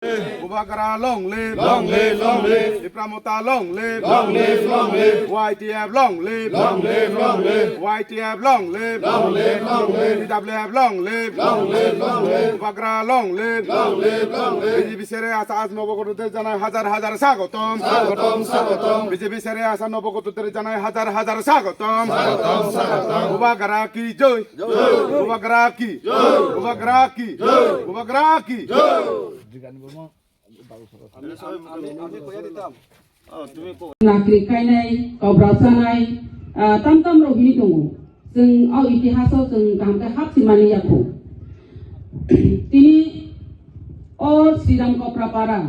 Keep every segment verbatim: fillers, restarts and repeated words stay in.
Bubagra long live. Long live, long live. Tipra Motha long live. Long live, long live. Y T F long live. Long live, long live. Y T F long live. Long live, long live. T W F long live. Long live, long live. Bubagra long live. Long live, long live. B J P sere asa as nobo koto te janai hajar hajar sagotom. Sagotom, sagotom. B J P sere asa nobo koto te janai hajar hajar sagotom. Sagotom, sagotom. Bubagra ki joi. Bubagra ki. Bubagra ki. Bubagra ki. Nagrik kainai, kobra chanai, ah, tam tam rok hini tongo. Chwng o itihas o chwng kaham khe hap simani yakho. Tini o Sridham Kopra para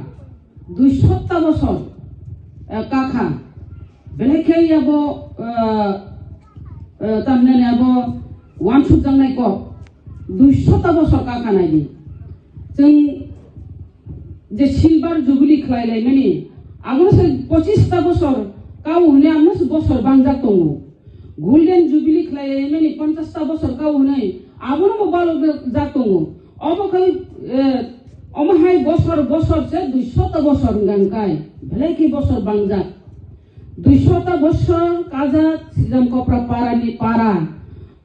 dui sota bosor, eh, kakha. Belai khe abo, eh, eh, tamhinani abo wansukjaknai kok dui sota bosor kakha naidi. Chwng je silver jubilee khlai laimani, abono se pochista bosor kao hwnwi abono se bosor bangjak tongo. Golden jubilee khlai laimani ponchasta bosor kao hwnwi abono bo balok jak tongo. Obo khai, eh, omo hai bosor bosor se dui sota bosor wngkha kai, belai khe bosor bangjak. Dui sota bosor kajak Sridham Kopra para ni para.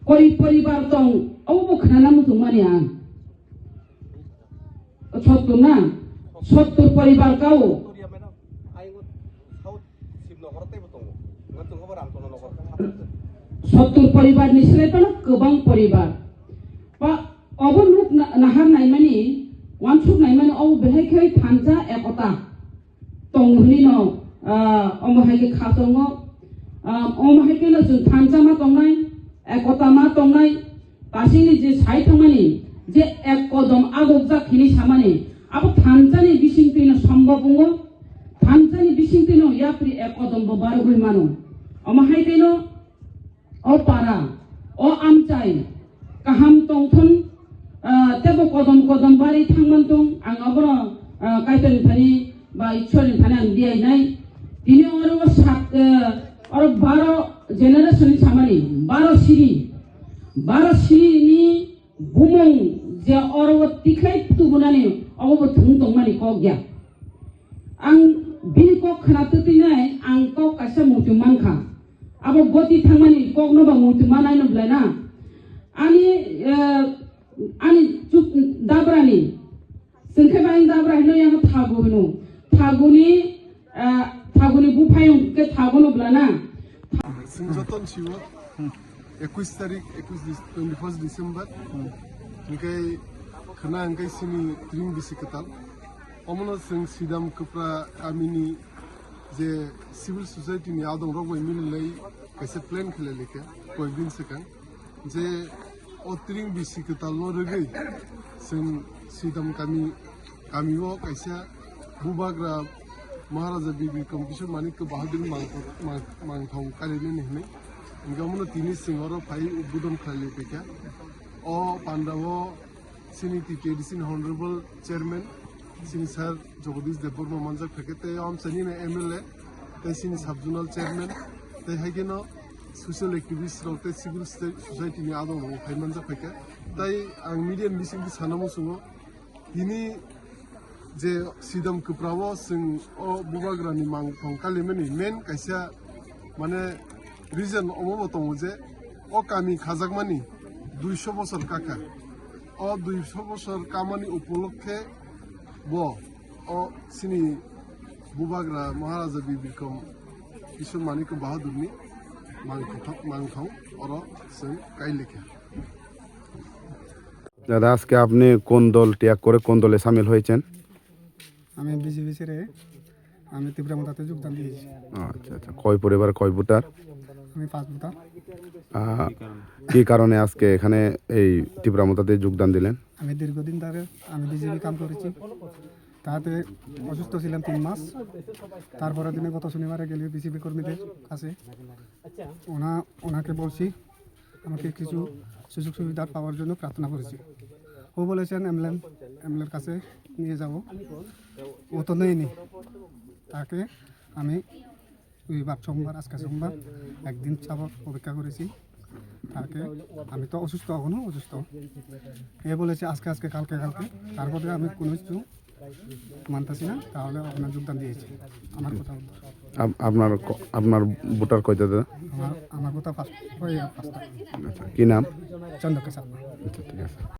Koi poribar tong, obo bo khnana muchungmani ang. Sottur na? Sottur poribar kao. Sottur poribar ni slai phano kwbang poribar. Pa, obo nuk na-, nahar naimani, wansuk naimani, obo belai khe thansa ekota tong hwnwi no, ah, omo hai khe kha tongo. Ah, omo hai khe no chwng thansa ma tongnai, ekota ma tongnai, Tasingni je sai thangmani, je ek kodom agokjak hini samani, abo thansani bisingtwino sombok wngo, thansani bisingtwino yapri ek kodom bo barogwi mano. Omo hai kheno o para, o amchai kaham tongthon, ah, tebo kodom kodom bari thangman tong, ang abono, ah, Kaitorni thani ba Ishwarni thani ang diyainai. Tini oro sak, eh, oro baro generation ni samani, baro siri, baro siri ni bumung je oro o tikhlai tubunani obo bo thung tongmani kok ya. Ang bini kok khna twtwinai ang kok kaisa muitu mankha. Abo goti thangmani kokno ba muitu manai no belai na. Ani, eh, ani chuk dabrani Chwng khe ba ang dabra hino, yang thagu hino. Thaguni, ah, thaguni buphayung khe thagu no bla na. Chwng joto ni sio, ekush tarik, ekush Dis-, twenty first December. Hwnkhe khna hwnkhe chini tring bisi kwtal. Omono chwng Sidam Kwpra kamini je civil society ni adong rok bai mililai kaisa plan khlai laikha koyekdin swkang. Je o tring bisi kwtal no rwgwi chwng Sidam kami, kami o kaisa bubagra Maharaja Bir Bikram Kishore Manikya Bahadur mangthong, mang-, mangthong kalainani hwnwi. Hwnkhe omono tini chwng oro phai udbodon khlai lai paikha. O panda o chini T T A D C ni Honorable Chairman, chini Sir Jagadish Debbarma manjak phaikha, tei o amchaini no M L A, tei chini Sub Zonal Chairman, tei hai kheno social activist rok tei civil sta-, society ni adong rok phai manjak phaikha. Tei ang media ni bisingtwi sana muchungo, tini je Sidam Kwpra o chwng o bubagra ni mangthong kalaimani main kaisa mane reason omo bo tongo je o kami khajakmani duiso bosor kaka. O duiso bosor kamani upolokhe bo o chini bubagra Maharaja Bir Bikram Kishore Manikya Bahadurni mangkothok mangthong oro chwng kailikha. দাদা, আজকে আপনি কোন দল ত্যাগ করে কোন দলে সামিল হয়েছেন? আমি বিজেপি ছেড়ে আমি ত্রিপুরা মথাতে যোগদান দিয়েছি। আচ্ছা, আচ্ছা। কয় পরিবার, কয় ভোটার? আমি পাঁচ ভোটার। আহ, কি কারণে আজকে এখানে এই ত্রিপুরা মথাতে যোগদান দিলেন? আমি দীর্ঘদিন ধরে আমি বিজেপি কাম করেছি, তাতে অসুস্থ ছিলাম তিন মাস। তারপরের দিনে গত শনিবারে গেলে বিজেপি কর্মীদের কাছে ওনা-, ওনাকে বলছি আমাকে কিছু সুযোগ সুবিধা পাওয়ার জন্য প্রার্থনা করেছি। ও বলেছেন এমএলএ, এমএলএর কাছে নিয়ে যাব। ও তো নেয়নি, তাকে আমি রবিবার, সোমবার, আজকে সোমবার, একদিন যাবত অপেক্ষা করেছি। তাকে, আমি তো অসুস্থ, এখনো অসুস্থ। এ বলেছে আজকে, আজকে, কালকে, কালকে। তারপরে আমি কোনো কিছু মানতাছি না, তাহলে ওখানে যোগদান দিয়েছি। আমার কথা বলতে। আপ-, আপনার ক-, আপনার ভোটার কয়টা দাদা? আমার, আমার কথা পাঁচ, ওই পাঁচটা। আচ্ছা, কি নাম? চন্দ্রকে চাকমা। আচ্ছা, ঠিক আছে।